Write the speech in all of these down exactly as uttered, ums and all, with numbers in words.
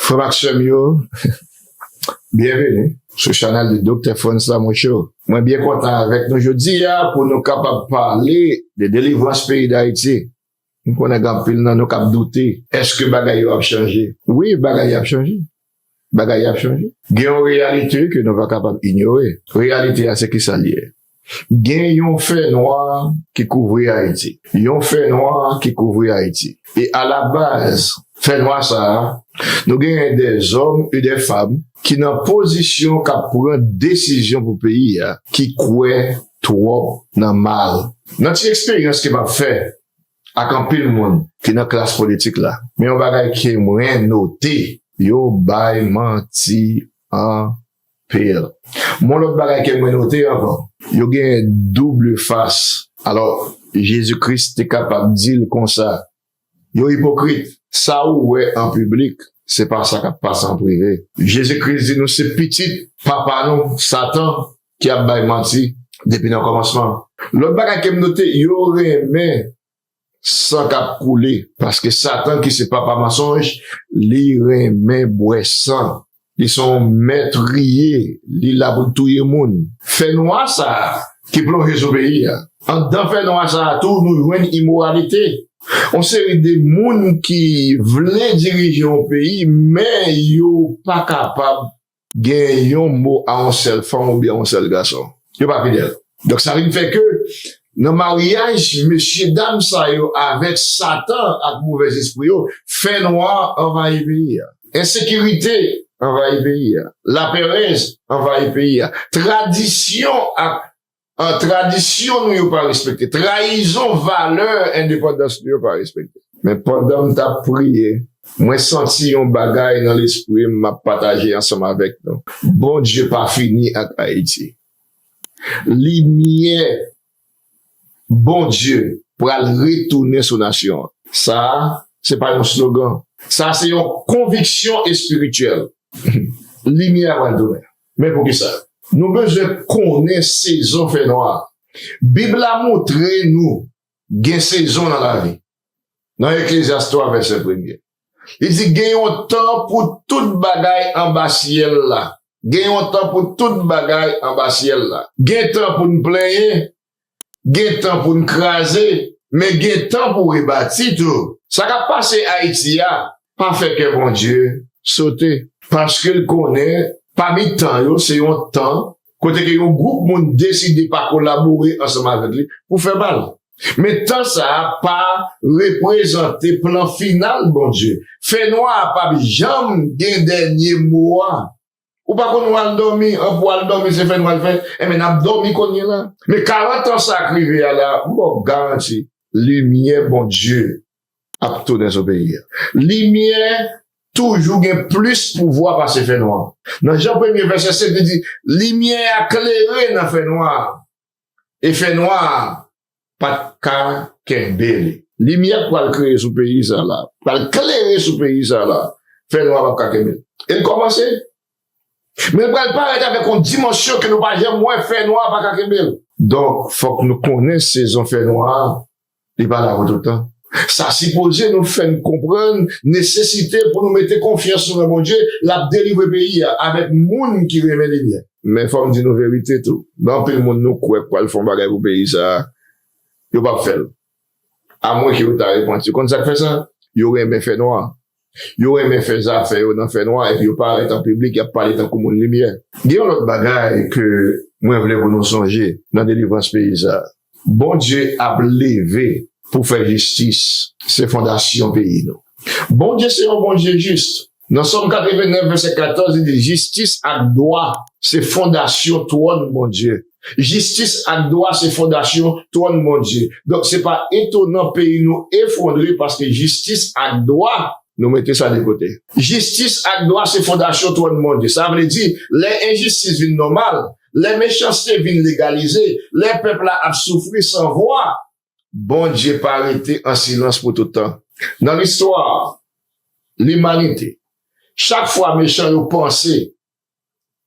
Frè m ak sè m yo, byenveni sou chanèl de Doktè Frantz Lamour Show. Mwen byen kontan avèk nou jodi a pou nou kapab pale de delivrans peyi Dayiti. M konnen gen anpil nan nou k ap doute, èske bagay yo ap chanje? Wi, bagay yo ap chanje. Bagay yo ap chanje. Gen yon reyalite ke nou pa kapab inyore. Reyalite a se kisa l ye? Gen yon fènwa ki kouvri Ayiti. Yon fènwa ki kouvri Ayiti. E alabaz, fènwa sa a, nou genyen dèzòm e dèfanm ki nan pozisyon k ap pran desizyon pou peyi a, ki kwè twòp nan mal. Nan ti eksperyans ke m ap fè ak anpil moun ki nan klas politik la, men yon bagay ke mwen note, yo bay manti anpil. Yon lòt bagay ke mwen note ankò, yo gen doub fas. Alò, Jezi Kris te kapab di l konsa, yo ipokrit. Sa ou wè an piblik, se pa sa k ap pase an prive. Jezi Kris di nou se pitit papa nou, Satan, ki ap bay manti depi nan kòmansman. Lòt bagay ke m note, yo renmen san k ap koule, paske Satan ki se papa mansonj, li renmen bwè san. Li se yon mètriye, li la pou l touye moun. Fènwa sa a ki plonje sou peyi a. Anndan fènwa sa a tou, nou jwenn imoralite. Yon seri de moun ki vle dirije yon peyi, men yo pa kapab gen yon mo a yon sèl fanm oubyen yon sèl gason. Yo pa fidèl. Donk, sa vin fè ke nan maryaj, mesye dam sa yo avèk Satan ak movèzespri yo, fènwa anvayi peyi a. Ensekirite anvayi peyi a. Lapèrèz anvayi peyi a. Tradisyon ak, an, tradisyon nou yo pa respekte. Trayizon valè endepandans nou yo pa respekte. Men pandan m t ap priye, mwen santi yon bagay nan lespri m, m ap pataje ansanm avèk nou. Bondye pa fini ak Ayiti. Limyè Bondye pral retounen sou nasyon an. Sa a, se pa yon slogan. Sa a, se yon konviksyon espirityèl. Limyè a pral tounen. Men poukisa? Nou bezwen konnen sezon fènwa a. Bib la montre nou gen sezon nan lavi. Nan Eklezyas twa, vèsè premye, li di, gen yon tan pou tout bagay anba syèl la. Gen yon tan pou tout bagay anba syèl la. Gen tan pou n plenyen, gen tan pou n kraze, men gen tan pou rebati tou. Sa k ap pase Ayiti a pa fè kè Bondye sote, paske l konnen pami tan yo, se yon tan kote ke yon gwoup moun deside pa kolabore ansanm avèk li pou fè mal. Men tan sa a pa reprezante plan final Bondye. Fènwa a p ap janm gen dènye mo a. Ou pa konn w al dòmi, an pou w al dòmi, se fènwa l fè. Enben, n ap dòmi kounye a la. Men karant an sa k rive a la, m ba w garanti, limyè Bondye ap tounen sou peyi a. Limyè toujou gen plis pouvwa pase fènwa. Nan Jan premye, vèsè senk, li di, limyè a klere nan fènwa a. E fènwa a pa t ka kenbe li. Limyè k pral kreye sou peyi sa la, pral klere sou peyi sa la, fènwa a p ap ka kenbe l. E l kòmanse. Men l pral parèt avèk yon dimansyon ke nou pa janm wè, fènwa a pa ka kenbe l. Donk, fòk nou konnen sezon fènwa a, li pa la pou tout tan. Sa sipoze nou fè n konprann nesesite pou nou mete konfyans nou nan Bondye, l ap delivre peyi a avèk moun ki renmen limyè. Men fò m di nou verite tou. Gen anpil moun nou kwè k pral fè yon bagay pou peyi sa a, yo p ap fè l. Amwenke yo ta repanti. Konn sa k fè sa? Yo renmen fènwa. Yo renmen fè zafè yo nan fènwa, epi yo parèt an piblik, y ap pale tankou moun limyè. Gen yon lòt bagay ke mwen vle pou nou sonje nan delivrans peyi sa a. Bondye ap leve pou fè jistis. Se fondasyon peyi nou. Bondye se yon Bondye jis. Nan Sòm katrevennnèf, vèsè katòz, li di, jistis ak dwa se fondasyon twòn Bondye. Jistis ak dwa se fondasyon twòn Bondye. Donk, se pa etonan peyi nou efondre paske jistis ak dwa, nou mete sa de kote. Jistis ak dwa se fondasyon twòn Bondye. Sa vle di, lè enjistis vin nòmal, lè mechanste vin legalize, lè pèp la ap soufri san vwa, Bondye pa rete an silans pou tout tan. Nan listwa limanite, chak fwa mechan yo panse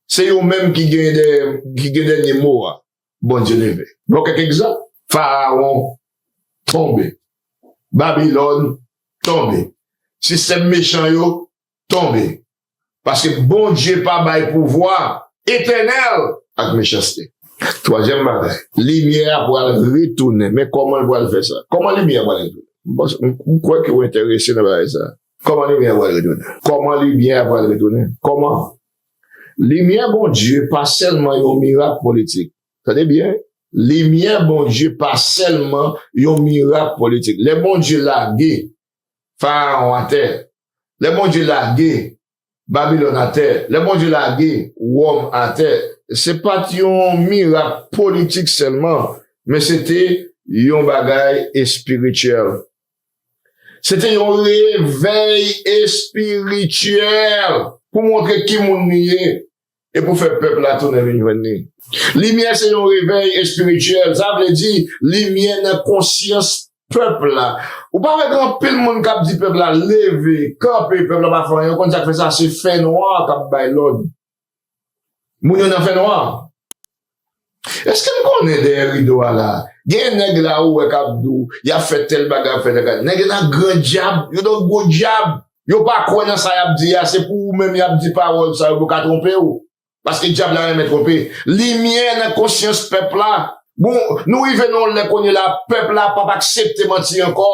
se yo menm ki gen dè-, ki gen dènye mo a, Bondye leve. Bon, kèk egzanp, Farawon tonbe, Babilòn tonbe, sistèm mechan yo tonbe. Paske Bondye pa bay pouvwa etènèl ak mechanste. Twazyèm bagay, limyè a pral retounen. Men kòman l pral fè sa? Kòman limyè a pral retounen? M panse, m, m kwè ke w enterese nan bagay sa. Kòman limyè a pral retounen? Kòman limyè a pral retounen? Kòman? Limyè Bondye pa sèlman yon mirak politik. Tande byen, limyè Bondye pa sèlman yon mirak politik. Lè Bondye lage Farawon atè, lè Bondye lage Babilòn atè, lè Bondye lage Wòm atè, se pa t yon mirak politik sèlman, men se te yon bagay espirityèl. Se te yon revèy espirityèl pou montre ki moun li ye e pou fè pèp la tounen vin jwenn li. Limyè se yon revèy espirityèl, sa vle di limyè nan konsyans pèp la. Ou pa wè gen anpil moun k ap di pèp la leve, kanpe, pèp la pa fè anyen, ou konn sa k fè sa? Se fènwa k ap bay lòd. Moun yo nan fènwa. Èske n konnen dèyè rido a la, gen nèg la ou wè k ap di w y ap fè tèl bagay, ap fè tèl bagay? Nèg yo nan gran dyab, yo nan gwo dyab. Yo pa kwè nan sa y ap di a, se pou ou menm y ap di pawòl sa yo pou ka twonpe w. Paske dyab la renmen twonpe. Limyè nan konsyans pèp la. Bon, nou rive nan yon lè kounye la, pèp la p ap aksepte manti ankò.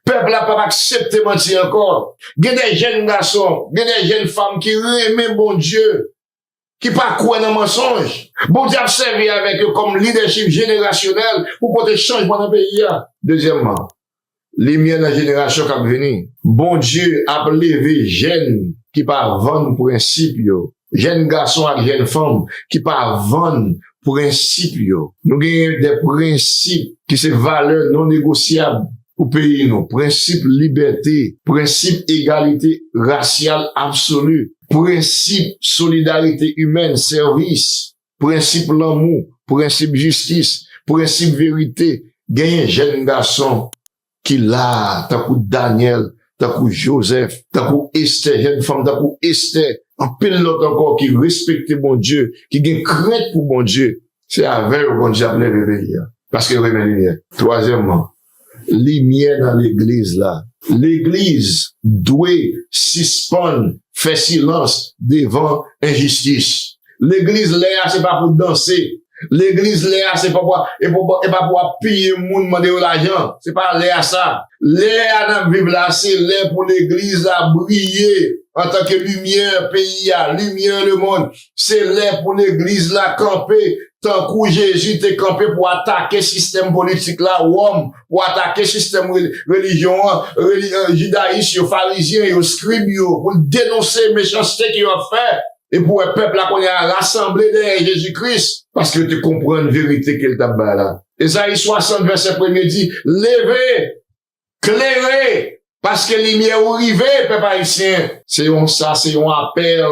Pèp la p ap aksepte manti ankò. Gen de jèn gason, gen de jèn fanm ki renmen Bondye, ki pa kwè nan mansonj. Bondye ap sèvi avèk yo kòm lidèchip jenerasyonèl pou pote chanjman nan peyi a. Dezyèmman, limyè nan jenerasyon k ap vini. Bondye ap leve jèn ki pa vann prensip yo, jèn gason ak jèn fanm ki pa vann prensip yo. Nou genyen de prensip ki se valè non negosyab pou peyi nou, prensip libète, prensip egalite rasyal absoli, prensip solidarite imèn, sèvis, prensip lanmou, prensip jistis, prensip verite. Genyen jèn gason ki la, tankou Danyèl, tankou Jozèf, tankou Estè, jèn fanm tankou Estè, anpil lòt ankò ki respekte Bondye, ki gen krent pou Bondye. Se avè yo Bondye ap leve peyi a. Paske yo renmen limyè. Twazyèmman, limyè nan legliz la. Legliz dwe sispann fè silans devan enjistis. Legliz lè a se pa pou danse. Legliz lè a se pa pou, e pou, e pa pou ap piye moun, mande yo lajan. Se pa lè a sa. Lè a n ap viv la, se lè pou legliz la briye antanke limyè peyi a, limyè lemonn. Se lè pou legliz la kanpe tankou Jezi te kanpe pou atake sistèm politik la, Wòm, pou atake sistèm re-, relijyon an, reli-, eh, jidayis yo, farizyen yo, skrib yo, pou l denonse mechanste ke yo ap fè. E pou wè pèp la kounye a rasanble dèyè Jezi Kris, paske yo te konprann verite ke l t ap bay la. Ezayi swasant, vèsè premye di, leve, klere, paske limyè ou rive, pèp ayisyen. Se yon, sa se yon apèl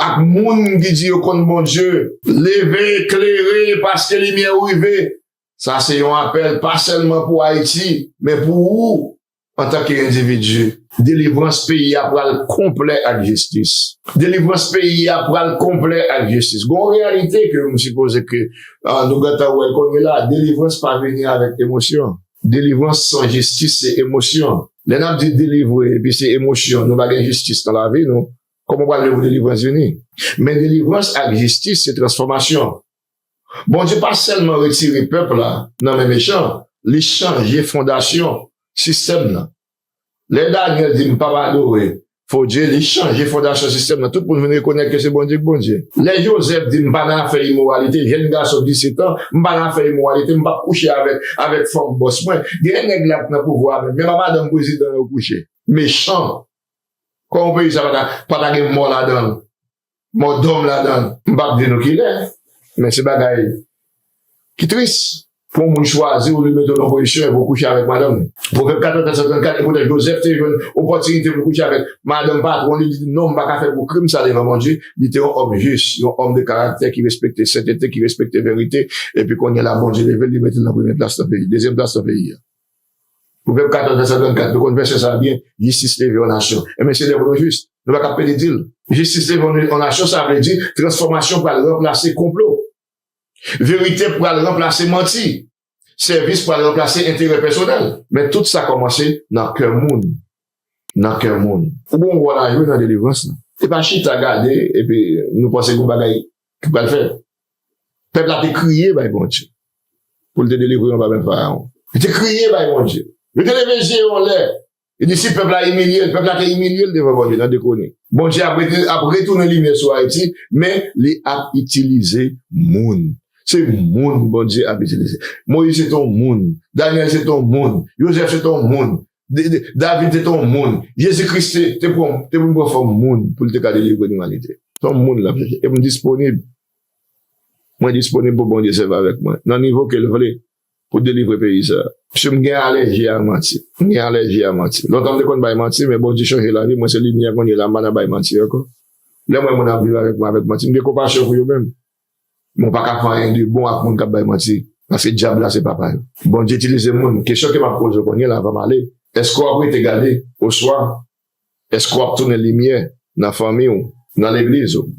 ak moun ki di yo konn Bondye. Leve, klere, paske limyè ou rive. Sa se yon apèl pa sèlman pou Ayiti, men pou ou antanke endividi. Delivrans peyi a pral konplè ak jistis. Delivrans peyi a pral konplè ak jistis. Gon reyalite ke m sipoze ke, ah, nou gentan wè l kounye la, delivrans pa vini avèk emosyon. Delivrans san jistis se emosyon. Lè n ap di delivre epi se emosyon, nou pa gen jistis nan lavi nou, kòman w pral vle pou delivrans vini? Men delivrans ak jistis se transfòmasyon. Bondye pa sèlman retire pèp la nan men mechan, li chanje fondasyon sistèm nan. Lè Danyèl di, "M p ap adore fo dye," li chanje fondasyon sistèm nan. Tout moun vin rekonèt ke se Bondye k Bondye. Lè Jozèf di, "M pa nan afè imoralite," jèn gason disèt an, "M pa nan afè imoralite, m p ap kouche avèk, avèk fanm bòs mwen." Genyen nèg la k nan pouvwa a menm, men pa madanm prezidan yo kouche. Mechan. Kòman yon peyi sa pa ta, pa ta gen mò ladan l? Mò dòm ladan l. M p ap di nou kilè, men se bagay ki tris. Pou yon moun chwazi w, li mete w nan pozisyon e pou w kouche avèk madanm li. Pwovèb katòz, vèsè trannkat, e poutan Jozèf te jwenn opòtinite pou l kouche avèk madanm patwon li, li di, "Non, m pa ka fè gwo krim sa devan Bondye." Li te yon òm jis, yon òm de karaktè ki respekte sentete, ki respekte verite, epi kounye a la, Bondye leve l, li mete l nan premye plas nan peyi, dezyèm plas nan peyi a. Pwovèb katòz, vèsè trannkat, nou konn vèsè sa a byen, jistis leve yon nasyon. Enben, se lè pou nou jis. Nou pa ka pèdi di l. Jistis leve yon, yon nasyon, sa vle di transfòmasyon pral ranplase konplo. Verite pral ranplase manti. Sèvis pral ranplase enterè pèsonèl. Men tout sa kòmanse nan kè moun. Nan kè moun. Ou gen yon wòl a jwe nan delivrans lan. E pa chita gade, epi nou panse gon bagay ki pral fèt. Pèp la te kriye bay Bondye pou l te delivre yo anba men Farawon. Yo te kriye bay Bondye. Yo te leve je yo anlè. Li di si pèp la imilye l, pèp la te imilye l devan Bondye nan de Kwonik. Bondye ap rete, ap retounen limyè sou Ayiti, men li ap itilize moun. Se moun Bondye ap itilize. Moyiz se te yon moun. Danyèl se te yon moun. Jozèf se te yon moun. De- de- David se te yon moun. Jezi Kris te, te pran, te vin pran fòm moun pou l te ka delivre limanite. Se yon moun l ap chache. E m disponib. Mwen disponib pou Bondye sèvi avèk mwen. Nan nivo ke l vle. Pou delivre peyi sa. Paske m gen alèji a manti. M gen alèji a manti. Lontan m te konn bay manti, men Bondye chanje lavi mwen, se limyè kounye la, m pa nan bay manti ankò. Lè m wè moun ap viv avèk mwen avèk manti, m gen konpasyon pou yo menm. Men w pa ka fè anyen de bon ak moun k ap bay manti, paske dyab la se papa yo. Bondye itilize moun. Kesyon ke m ap poze w kounye la, avan m ale, èske w ap rete gade, oswa èske w ap tounen limyè nan fanmi w, nan legliz ou,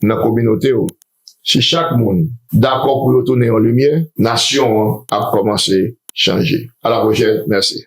nan kominote w? Si chak moun dakò pou yo tounen yon limyè, nasyon an ap kòmanse chanje. A la pwochèn, mèsi.